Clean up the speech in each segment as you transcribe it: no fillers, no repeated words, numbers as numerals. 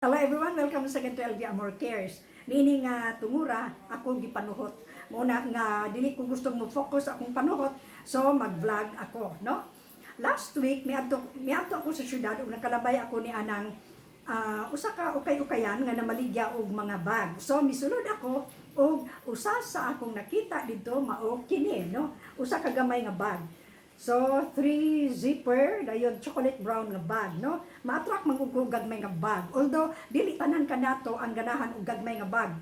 Hello everyone, welcome sa to LB Amor Cares. Meaning nga tungura ako gipanuhot. Muna nga dili ko gustong mo focus akong panuhot, so mag-vlog ako, no? Last week miadto ako sa syudad ug nakalabay ako ni anang usa ka ukay-ukayan nga namaligya og mga bag. So misulod ako og usa sa akong nakita didto mao kini, no? Usa ka gamay nga bag. So, three zipper, dayon chocolate brown nga bag, no? Ma-attract man ko gagmay nga bag. Although, dili tanan kanato ang ganahan og gagmay nga bag.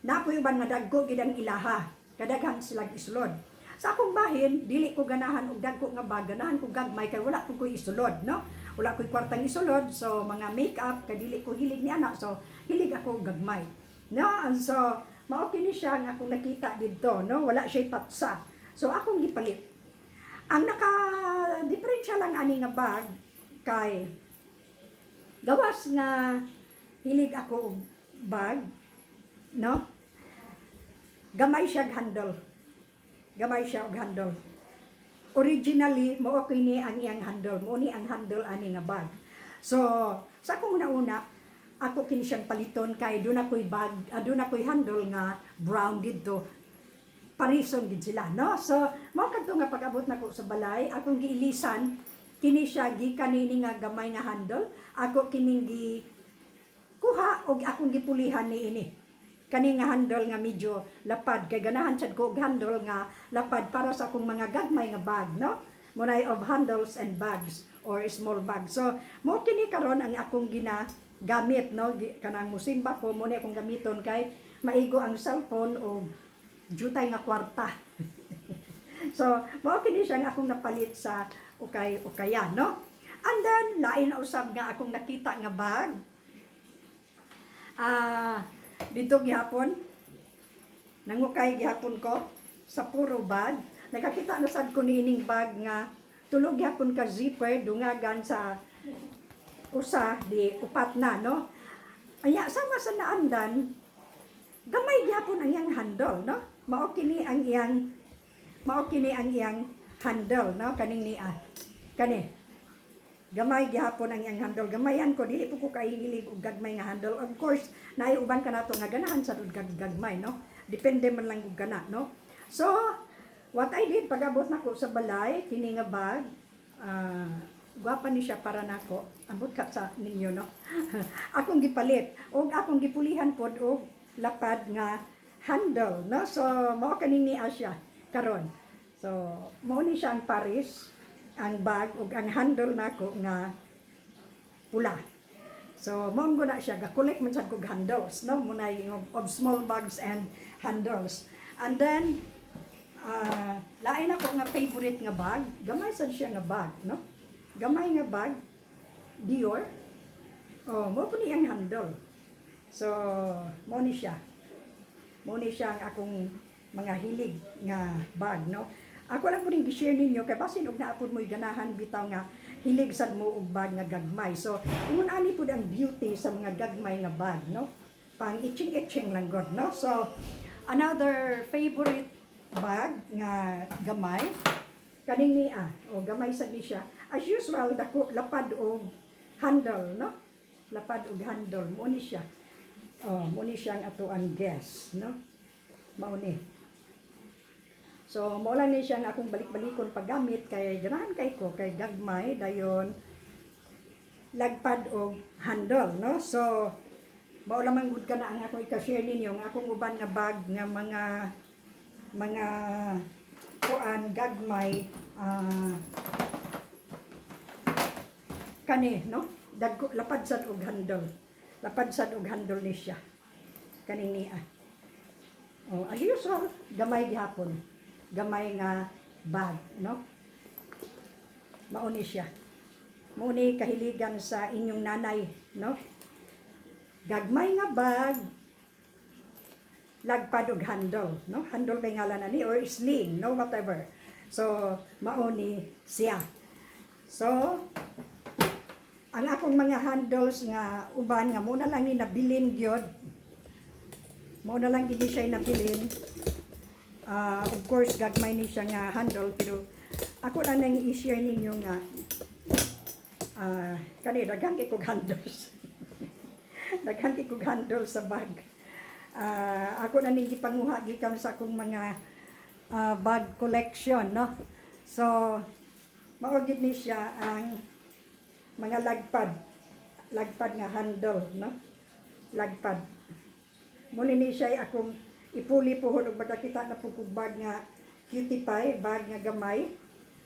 Napoy uban nga dagko gid ang ilaha. Kadaghan silang isulod. Sa akong bahin, dili ko ganahan og dagko nga bag, ganahan ko gagmay kay wala ko koy isulod, no? Wala ko'y kwartang isulod, so mga makeup kay dili ko hilig ni ana, so hilig ako og gagmay. No, and so mao kini siya nga akong nakita didto, no? Wala siya patsa. So akong gipalit. Ang naka-diferensya lang ani nga bag kay gawas nga hilig ako og bag, no? Gamay siya og handle. Gamay siya og handle. Originally, mao kini ang iyang handle. Mao ni ang handle ani nga bag. So, sa akong una, ako kini siyang paliton kay doon ako'y bag, doon ako'y handle nga brown didto, parison gid sila, no? So, mao kadto nga pag-abot nako sa balay, akong giilisan kini siya gikan niini nga gamay nga handle, ako kining gi kuha og akong gipulihan ni ini. Kani nga handle nga medyo lapad kay ganahan sad ko og handle nga lapad para sa akong mga gagmay nga bag, no? Munay of handles and bags or small bag. So, mo kini karon ang akong ginagamit, no? Kanang musimba ko, mo ni akong gamiton kay maigo ang cellphone o jutay nga kwarta. So, mao kini siya nga akong napalit sa ukay-ukayan, no? And then, lain na usab nga akong nakita nga bag. Dito gihapon, nangukay gihapon ko sa puro bag. Nakakita na sad ko niining bag nga tulo gihapon ka zipper, dungagan sa usa di upat na, no? Aya sama sa naandan, gamay gyapon ang iyang handle, no? Mao kini ang iyang handle, no? Kaning niya. Kani. Gamay gihapon ang iyang handle. Gamayan ko, dili po ko kahilig og gagmay nga handle. Of course, naay uban kanato nga ganahan sa og gagmay, no? Depende man lang og gana, no? So, what I did, pag-abot nako sa balay, kini nga bag, gwapa ni siya para nako. Ambot ka sa ninyo, no? Akong gipalit og akong gipulihan pod og lapad nga handle, no? So, mao kaning niya siya karon. So, mao ni siya ang Paris, ang bag ug ang handle nako nga pula. So, mao na siya, ga-collect man sad kog handles, no? Muna yung of small bags and handles. And then, lain ako nga favorite nga bag, gamay sad siya nga bag, no? Gamay nga bag, Dior. Oh, mo po ni ang handle. So, mo ni siya. Mo ni siya ang akong mga hilig nga bag, no? Ako lang po rin gi-share ninyo kay basin og naa pod mo'y ganahan bitaw nga hilig sad mo og bag nga gagmay. So, ingon ani pud ang beauty sa mga gagmay nga bag, no? Pang itching-itching lang god, no? So, another favorite bag nga gamay kaning niya, o gamay sad ni siya. As usual, dako lapad og handle, no? Lapad og handle mo ni siya. Oh, mo ni siya ang ato ang guess, no? Mao ni. So, mo lang ni siya ang akong balik-balikon paggamit kay ganahan kay ko kay gagmay, dayon lagpad og handle, no? So, mao lamang gud kana ang akong ika-share ninyo ang akong uban nga bag nga mga kuan gagmay, kani, no? Dagko, lapad sad og handle. Lapad sad og handle ni siya. Kaning niya. Oh, as usual, gamay gihapon. Gamay nga bag, no? Mao ni siya. Mao ni kahiligan sa inyong nanay, no? Gagmay nga bag, lagpad og handle, no? Handle ba ngalan ani or sling, no, whatever. So, mao ni siya. So, ang akong mga handles nga uban nga muna lang ni nabilin gyud. Mao na lang gid siya nabilin. Of course, gagmay ni siya nga handle, pero ako lang nang i-share ninyo nga kani daghan kay kog handles. Daghan kay kog handle sa bag. Ako na ning gipanguha gikan sa akong mga bag collection, no? So, mao gid ni siya ang mga lagpad. Lagpad nga handle, no? Lagpad. Mao ni siya akong ipuli pohon ug makakita na pud kog bag nga cutie pie, bag nga gamay.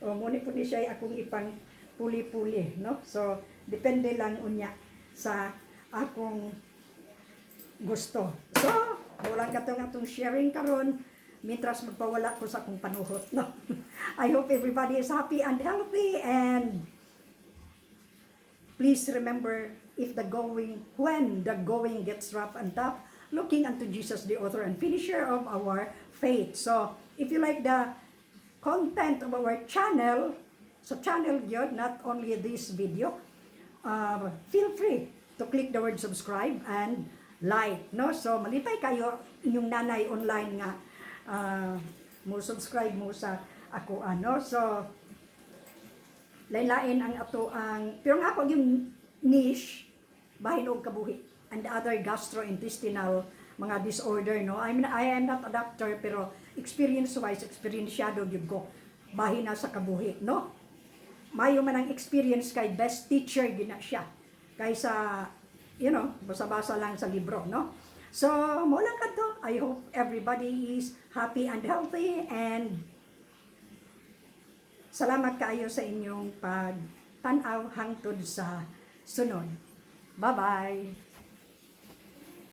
O mao ni pud ni siya akong ipang puli-puli, no? So, depende lang unya sa akong gusto. So, wala katong atong sharing karon mientras magpawala ko sa akong panuhot, no? I hope everybody is happy and healthy, and please remember, if the going when the going gets rough and tough, looking unto Jesus, the author and finisher of our faith. So, if you like the content of our channel, so channel yun, not only this video, feel free to click the word "subscribe" and "like", no? So, malipay kaayo inyong nanay online nga mo subscribe mo sa ako ano. So, lain-lain ang ato ang pero nga ako yung niche, bahin og kabuhi and other gastrointestinal mga disorder, no? I mean, I am not a doctor, pero experience wise, eksperyensyado gyud ko bahin na sa kabuhi, no? Mayo man ang experience kay best teacher gina siya kaysa basa-basa lang sa libro, no? So mo lang kadto. I hope everybody is happy and healthy, and salamat kaayo sa inyong pagtanaw. Hangtod sa sunod. Bye-bye.